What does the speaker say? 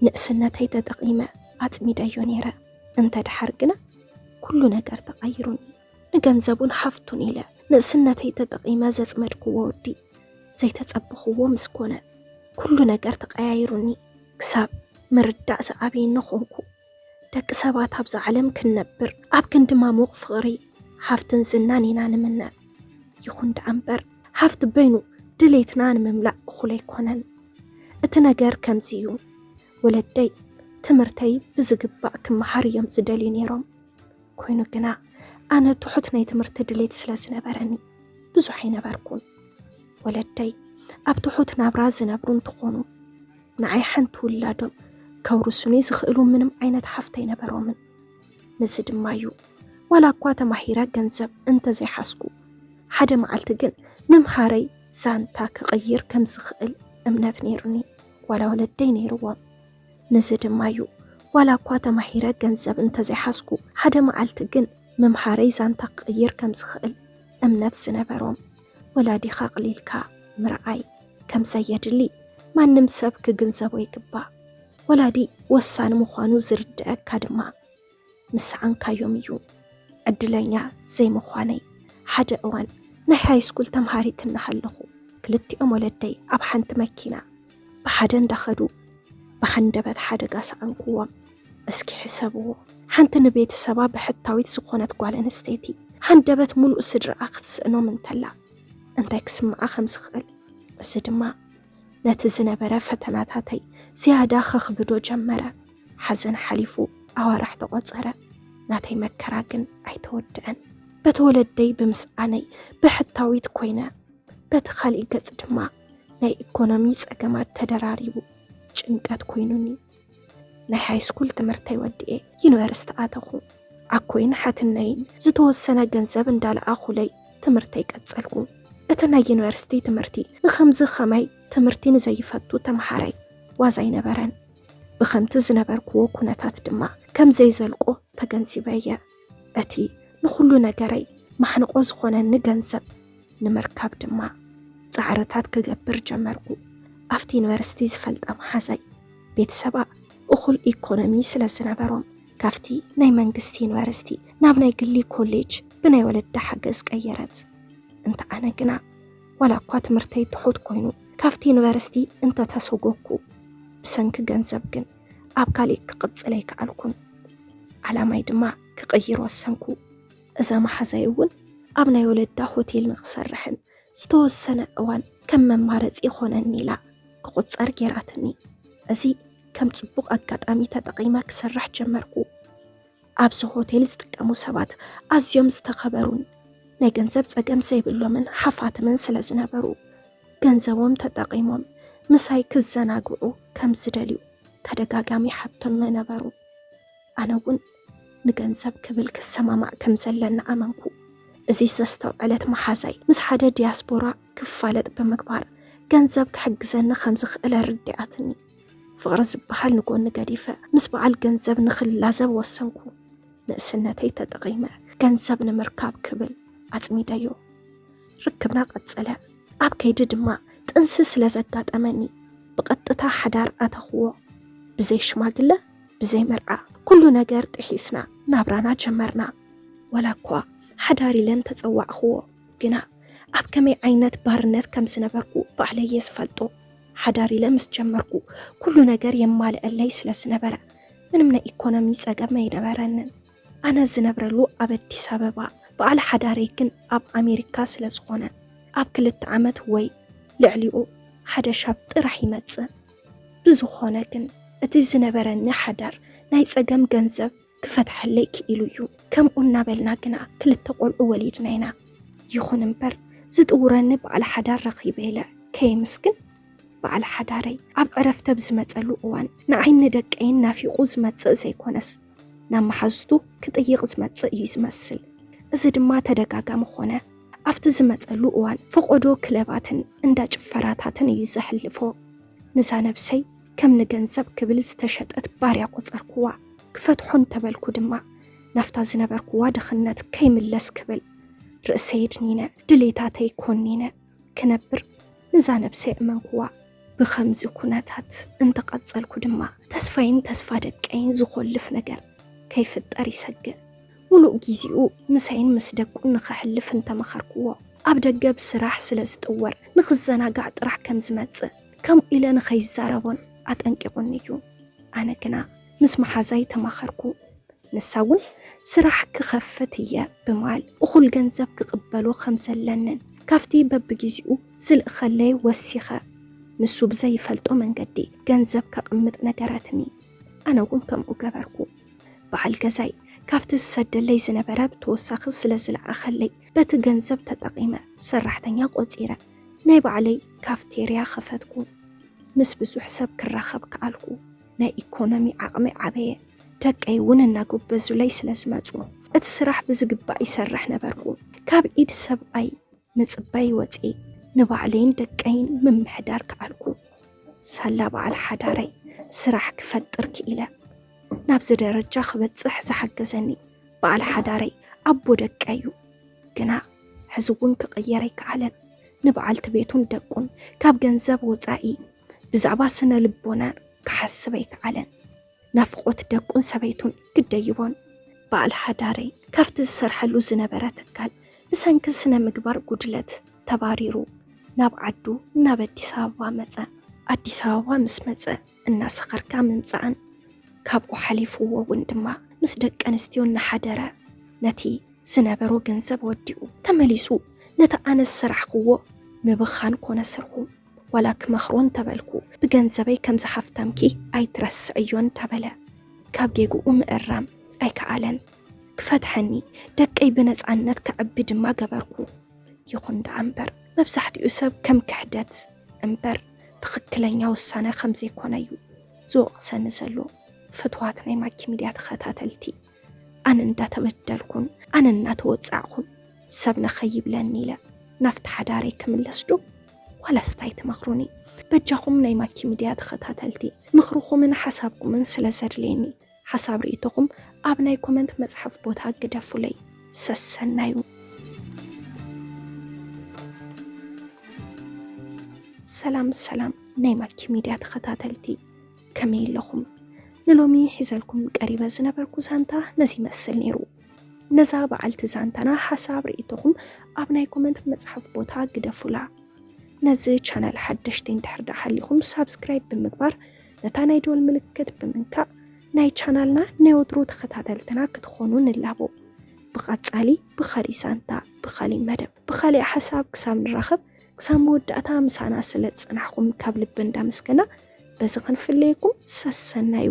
ንእስነተይ ተጠቒመ ኣጽሚደዮ ነይረ። እንተ ደሓር ግና ኩሉ ነገር ተቐይሩኒ። ንገንዘቡን ሃፍቱን ኢለ ንእስነተይ ተጠቒመ ዘጽመድክዎ ወዲ ዘይተጸበኽዎ ምስ ኮነ፣ ኩሉ ነገር ተቐያይሩኒ። ክሳብ ምርዳእ ዝኣብየኒ ኾንኩ። ደቂ ሰባት ኣብዛ ዓለም ክንነብር ኣብ ክንዲ ማሙቕ ፍቕሪ፣ ሃፍትን ዝናን ኢና ንምነ። ይኹን ደኣ እምበር፣ ሃፍቲ በይኑ ድሌትና ንምምላእ እኹል ኣይኮነን። እቲ ነገር ከምዚ እዩ። ወለደይ ትምህርተይ ብዝግባእ ክመሃር እዮም ዝደልዩ ነይሮም። ኮይኑ ግና፣ ኣነ ትሑት ናይ ትምህርቲ ድሌት ስለ ዝነበረኒ፣ ብዙሕ ኣይነበርኩን። ወለደይ ኣብ ትሑት ናብራ ዝነብሩ እንትኾኑ፣ ንዓይ ሓንቲ ውላዶም ከውርሱኒ ዝኽእሉ ምንም ዓይነት ሃፍቲ ኣይነበሮምን። ነዚ ድማ እዩ ዋላ እኳ ተማሂረ ገንዘብ እንተዘይሓዝኩ፣ ሓደ መዓልቲ ግን ምምሃረይ ዛንታ ክቕይር ከም ዝኽእል እምነት ነይሩኒ። ዋላ ወለደይ ነይርዎም። ነዚ ድማ እዩ ዋላ እኳ ተማሂረ ገንዘብ እንተዘይሓዝኩ፣ ሓደ መዓልቲ ግን ምምሃረይ ዛንታ ክቕይር ከም ዝኽእል እምነት ዝነበሮም። ወላዲኻ ኣቕሊልካ ምርኣይ ከም ዘየድሊ ማንም ሰብ ክግንዘቦ ይግባእ። ወላዲ ወሳኒ ምዃኑ ዝርድኣካ ድማ ምስ ሰኣንካዮም እዩ። ዕድለኛ ዘይምዃነይ። ሓደ እዋን ናይ ሃይስኩል ተምሃሪት እናሃለኹ፣ ክልቲኦም ወለደይ ኣብ ሓንቲ መኪና ብሓደ እንዳኸዱ ብሃንደበት ሓደጋ ሰኣንኩዎም። እስኪ ሕሰብዎ፣ ሓንቲ ንቤተሰባ ብሕታዊት ዝኾነት ጓል ኣንስተይቲ ሃንደበት ሙሉእ ስድራኣ ክትስእኖም እንተላ እንታይ ክስምዓ ከም ዝኽእል። እዚ ድማ ነቲ ዝነበረ ፈተናታተይ ዝያዳ ከኽብዶ ጀመረ። ሓዘን ሓሊፉ ኣዋርሕ ተቖጸረ። ናተይ መከራ ግን ኣይተወድአን። በቲ ወለደይ ብምስኣነይ ብሕታዊት ኮይነ፣ በቲ ካልእ ገጽ ድማ ናይ ኢኮኖሚ ጸገማት ተደራሪቡ ጭንቀት ኮይኑኒ። ናይ ሃይስኩል ትምህርተይ ወዲኤ ዩኒቨርሲቲ ኣተኹ። ኣኮይን ሓትነይን ዝተወሰነ ገንዘብ እንዳለኣኹለይ ትምህርተይ ቀጸልኩ። እቲ ናይ ዩኒቨርሲቲ ትምህርቲ ንኸምዚ ኸማይ ትምህርቲ ንዘይፈቱ ተምሃራይ ዋዛ ኣይነበረን። ብኸምቲ ዝነበርክዎ ኩነታት ድማ ከም ዘይዘልቆ ተገንዚበ እየ። እቲ ንኹሉ ነገረይ ማሕንቆ ዝኾነኒ ገንዘብ ንምርካብ ድማ ጻዕርታት ክገብር ጀመርኩ። ኣብቲ ዩኒቨርሲቲ ዝፈልጣ መሓዛይ ቤተሰባ እኹል ኢኮኖሚ ስለ ዝነበሮም፣ ካብቲ ናይ መንግስቲ ዩኒቨርሲቲ ናብ ናይ ግሊ ኮሌጅ ብናይ ወለዳ ሓገዝ ቀየረት። እንተ ኣነ ግና፣ ዋላ እኳ ትምህርተይ ትሑት ኮይኑ፣ ካብቲ ዩኒቨርሲቲ እንተተሰጎግኩ፣ ብሰንኪ ገንዘብ ግን ኣብ ካሊእ ክቕጽል ኣይከኣልኩን። ዓላማይ ድማ ክቕይር ወሰንኩ። እዛ መሓዛይ እውን ኣብ ናይ ወለዳ ሆቴል ንኽሰርሕን ዝተወሰነ እዋን ከም መማረጺ ይኾነኒ ኢላ ክቑጸር ጌራትኒ። እዚ ከም ጽቡቕ ኣጋጣሚ ተጠቒመ ክሰርሕ ጀመርኩ። ኣብዚ ሆቴል ዝጥቀሙ ሰባት ኣዝዮም ዝተኸበሩን ናይ ገንዘብ ጸገም ዘይብሎምን ሓፋትምን ስለ ዝነበሩ፣ ገንዘቦም ተጠቒሞም ምሳይ ክዘናግዑ ከም ዝደልዩ ተደጋጋሚ ይሓቱኒ ነበሩ። ኣነ እውን ንገንዘብ ክብል ክሰማማዕ ከም ዘለኒ ኣመንኩ። እዚ ዘስተውዐለት መሓዛይ ምስ ሓደ ዲያስፖራ ክፋለጥ ብምግባር ገንዘብ ክሕግዘኒ ከም ዝኽእል ኣረዲኣትኒ። ፍቕሪ ዝበሃል ንጎኒ ገዲፈ ምስ በዓል ገንዘብ ንኽላዘብ ወሰንኩ። ንእስነተይ ተጠቒመ ገንዘብ ንምርካብ ክብል ኣጽሚደዮ። ርክብና ቀጸለ። ኣብ ከይዲ ድማ ጥንሲ ስለ ዘጋጠመኒ ብቐጥታ ሓዳር ኣተኽዎ። ብዘይ ሽማግለ፣ ብዘይ መርዓ፣ ኩሉ ነገር ጥሒስና ናብራና ጀመርና። ዋላ እኳ ሓዳር ኢለን ተጸዋዕኽዎ፣ ግና ኣብ ከመይ ዓይነት ባርነት ከም ዝነበርኩ ባዕለይ እየ ዝፈልጦ። ሓዳር ኢለ ምስ ጀመርኩ ኩሉ ነገር የማልአለይ ስለ ዝነበረ ምንም ናይ ኢኮኖሚ ጸገም ኣይነበረንን። ኣነ ዝነብረሉ ኣብ ኣዲስ ኣበባ፣ በዓል ሓዳረይ ግን ኣብ ኣሜሪካ ስለ ዝኾነ ኣብ ክልተ ዓመት ወይ ልዕሊኡ ሓደ ሻብ ጥራሕ ይመጽእ። ብዝኾነ ግን እቲ ዝነበረኒ ሓዳር ናይ ጸገም ገንዘብ ክፈትሐለይ ክኢሉ እዩ። ከምኡ እናበልና ግና ክልተ ቆልዑ ወሊድና ኢና። ይኹን እምበር ዝጥውረኒ በዓል ሓዳር ረኺበ ኢለ ከየምስግን በዓል ሓዳረይ ኣብ ዕረፍቲ ኣብ ዝመጸሉ እዋን ንዓይን ንደቀይን ናፊቑ ዝመጽእ ዘይኮነስ ናብ መሓዝቱ ክጥይቕ ዝመጽእ እዩ ዝመስል። እዚ ድማ ተደጋጋሚ ኾነ። ኣብቲ ዝመጸሉ እዋን ፈቖዶ ክለባትን እንዳ ጭፈራታትን እዩ ዘሕልፎ። ንዛ ነብሰይ ከም ንገንዘብ ክብል ዝተሸጠት ባርያ ቆጸርኩዋ። ክፈትሖ እንተበልኩ ድማ ናብታ ዝነበርኩዋ ድኽነት ከይምለስ ክብል ርእሰይ ኣድኒነ ድሌታተይ ኮኒነ ክነብር ንዛ ነብሰይ እመንኩዋ። ብኸምዚ ኩነታት እንተቐጸልኩ ድማ፣ ተስፋይን ተስፋ ደቀይን ዝኾልፍ ነገር ከይፍጠር ይሰግእ። ሙሉእ ግዜኡ ምሳይን ምስ ደቁን ንኸሕልፍ እንተመኸርኩዎ፣ ኣብ ደገ ብስራሕ ስለ ዝጥወር፣ ንኽዘናጋዕ ጥራሕ ከም ዝመጽእ፣ ከምኡ ኢለ ንኸይዛረቦን ኣጠንቂቑኒ እዩ። ኣነ ግና ምስ መሓዛይ ተማኸርኩ። ንሳ እውን ስራሕ ክኸፍት እየ ብምባል፣ እኹል ገንዘብ ክቕበሎ ከም ዘለንን፣ ካብቲ በብግዜኡ ዝልእኸለይ ወሲኸ፣ ንሱ ብዘይፈልጦ መንገዲ ገንዘብ ከቕምጥ ነገረትኒ። ኣነ እውን ከምኡ ገበርኩ። በዓል ገዛይ ካብቲ ዝሰደለይ ዝነበረ ብተወሳኺ ስለ ዝለኣኸለይ፣ በቲ ገንዘብ ተጠቒመ ሰራሕተኛ ቆጺረ፣ ናይ ባዕለይ ካፍቴርያ ኸፈትኩ። ምስ ብዙሕ ሰብ ክራኸብ ከኣልኩ። ናይ ኢኮኖሚ ዓቕመይ ዓበየ። ደቀይ እውን እናጎበዙለይ ስለ ዝመጹ፣ እቲ ስራሕ ብዝግባእ ይሰርሕ ነበርኩ። ካብ ኢድ ሰብኣይ ምጽባይ ወጺኤ፣ ንባዕለይን ደቀይን ምምሕዳር ከኣልኩ። ሳላ በዓል ሓዳረይ ስራሕ ክፈጥር ክኢለ። ናብዚ ደረጃ ክበጽሕ ዝሓገዘኒ በዓል ሓዳረይ ኣቦ ደቀይ እዩ። ግና ሕዚ እውን ክቕየር ኣይከኣለን። ንበዓልቲ ቤቱን ደቁን ካብ ገንዘብ ወጻኢ ብዛዕባ ስነ ልቦና ክሓስብ ኣይከኣለን። ናፍቖት ደቁን ሰበይቱን ግደይቦን። በዓል ሓዳረይ ካብቲ ዝሰርሐሉ ዝነበረ ትካል ብሰንኪ ስነ ምግባር ጉድለት ተባሪሩ ናብ ዓዱ፣ ናብ ኣዲስ ኣበባ መጸ። ኣዲስ ኣበባ ምስ መጸ፣ እናሰኸርካ ምምጻእን ካብኡ ሓሊፍዎ እውን ድማ ምስ ደቂ ኣንስትዮ እናሓደረ ነቲ ዝነበሮ ገንዘብ ወዲኡ ተመሊሱ ነቲ ኣነ ዝሰራሕክዎ ምብኻን ኮነ ስርሑ። ዋላ ክመኽሮ እንተበልኩ፣ ብገንዘበይ ከምዚ ሃፍታምኪ ኣይትረስዕዮ እንዳበለ ካብ ጌግኡ ምእራም ኣይከኣለን። ክፈትሐኒ፣ ደቀይ ብነጻነት ከዕቢ ድማ ገበርኩ። ይኹን ደኣ እምበር፣ መብዛሕትኡ ሰብ ከም ክሕደት እምበር ትኽክለኛ ውሳነ ከም ዘይኮነ እዩ ዝወቕሰኒ ዘሎ። ፍትዋት ናይ ማኪ ሚድያ ተኸታተልቲ፣ ኣነ እንዳተበደልኩን ኣነ እናተወጻዕኩን ሰብ ነኸይብለኒ ኢለ ናብቲ ሓዳረይ ክምለስ ዶ? ዋላስ ታይ ትመኽሩኒ? በጃኹም ናይ ማኪ ሚድያ ተኸታተልቲ፣ ምኽርኹምን ሓሳብኩምን ስለ ዘድልየኒ፣ ሓሳብ ርእይቶኹም ኣብ ናይ ኮመንት መጽሓፍ ቦታ ግደፉለይ። ሰሰናዩ። ሰላም ሰላም ናይ ማኪ ሚድያ ተኸታተልቲ፣ ከመይ ኣለኹም? ንሎሚ ሒዘልኩም ቀሪበ ዝነበርኩ ዛንታ ነዚ ይመስል ነይሩ። ነዛ በዓልቲ ዛንታና ሓሳብ ርእይቶኹም ኣብ ናይ ኮመንት መጽሓፍ ቦታ ግደፉላ። ነዚ ቻናል ሓደሽቲ እንድሕር ደኣ ሃሊኹም ሳብስክራይብ ብምግባር ነታ ናይ ደወል ምልክት ብምንካእ ናይ ቻናልና ናይ ወትሩ ተኸታተልትና ክትኾኑ ንላቦ። ብቐጻሊ ብኻሊእ ዛንታ፣ ብኻሊእ መደብ፣ ብኻሊእ ሓሳብ ክሳብ ንራኸብ፣ ክሳብ መወዳእታ ምሳና ስለ ዝጸናሕኩም ካብ ልቢ እንዳመስገና በዚ ክንፍለየኩም ሰሰናዩ።